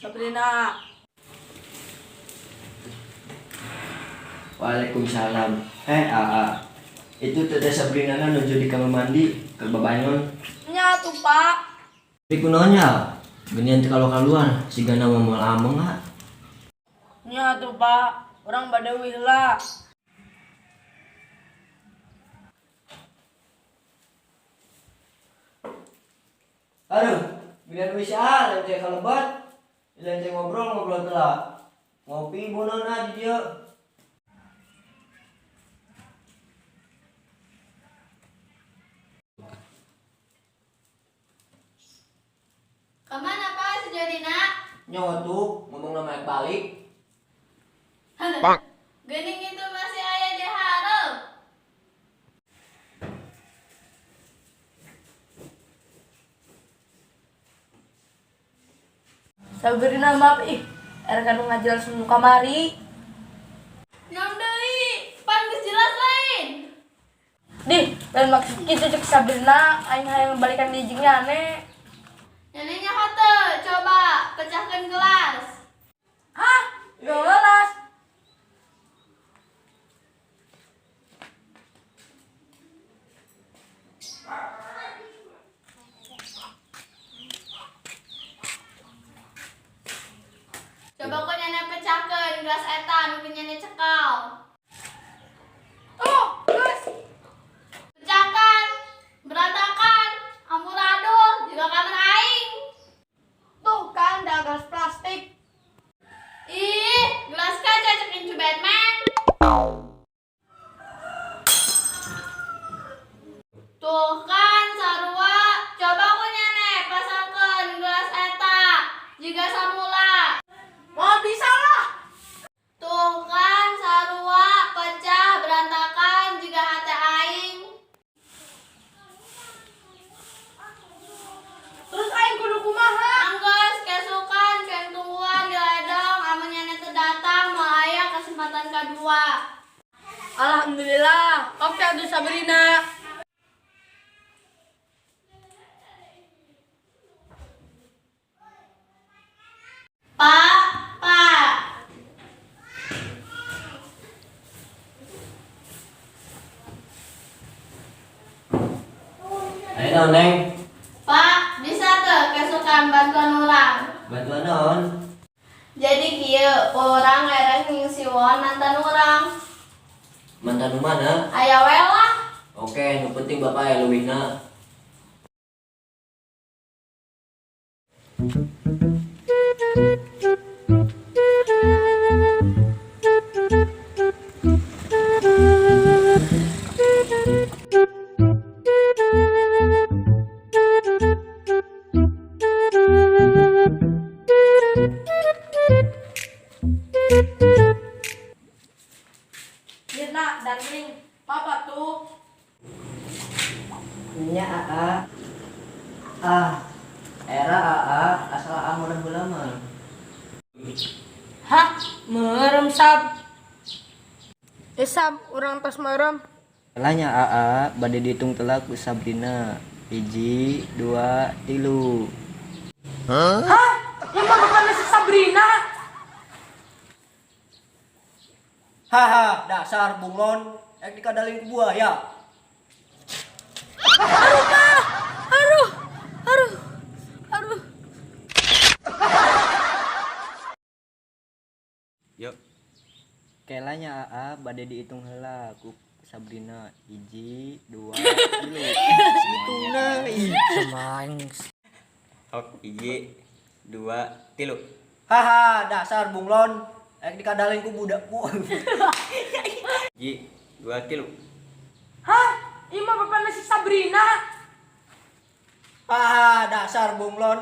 Sabrina. Waalaikumsalam. Eh, Aa. Itu Teteh Sabrina na nuju di kamar mandi ke babanyon. Nya tuh, Pak. Tapi kunaon nya? Genian teu kalau keluar, sigana mah moal ameng ah. Nya tuh, Pak. Urang bade uih lah. Aduh, genian wis ah, lain teh kalebat. Lain teh ngobrol-ngobrol telah. Ngopi bonon ah di dieu. Kemana Pak si Jodina? Nyawa tuh ngomong nama balik. Gening itu masih aya di hareup. Sabrina maaf ih. Erek anu ngajelas nu kamari. Naon deui? Pan geus jelas lain. Dih, lain maksud kitu cek Sabrina, aing hayang balikan di jeung nyane. Nyane nyaho teu? Coba pecahkan gelas. Hah? Gelas. Coba ku nyane pecahkeun gelas eta nu ku nyane cekal. Oh, geus. Pecahkan, berantakan, amburadul juga kamar aing. Tuh kan dah gelas plastik. Ih, gelas kaca cek incu Batman. Tuh kan sarua, coba ku nyane pasangkeun gelas eta jiga samula. Mau bisa lah. Tuh kan sarua pecah berantakan jiga hate aing. Terus aing kudu kumaha? Anggeus kesukan keng tungguan di ledong amun nyane teu datang moal aya kesempatan kadua. Alhamdulillah. Oke atuh Sabrina. Pak, Pak. Ayo naon, Neng? Pak, bisa tuh kesukan bantuan urang. Bantuan naon? Jadi kieu, urang erek ngingsiwon mantan urang. Mantan nu mana? Aya we lah. Oke, nu penting bapak ya leuwihna. Mirna, darling, papa tuh. Nya Aa. Ah, era Aa asal Aa mudah heula mah. Hah? Merem Sab. Eh Sab, urang tos merem. Salahnya Aa bade dihitung telah ku Sabrina. 1, 2, 3. Hah? Yang mah bukan si Sabrina. Haha, dasar bunglon. Ek dikadalin ku buaya. Aduh, Pak. Aduh. Aduh. Aduh. Yuk. Kelanya Aa bade dihitung heula ku Sabrina. 1, 2, 3. Hitungna ih. Ok, 1, 2, 3. Haha, dasar bunglon. Ek dikadalin ku budak ku. 1, 2, 3. Hah? Ini mah bapaknya si Sabrina. Haha, dasar bunglon.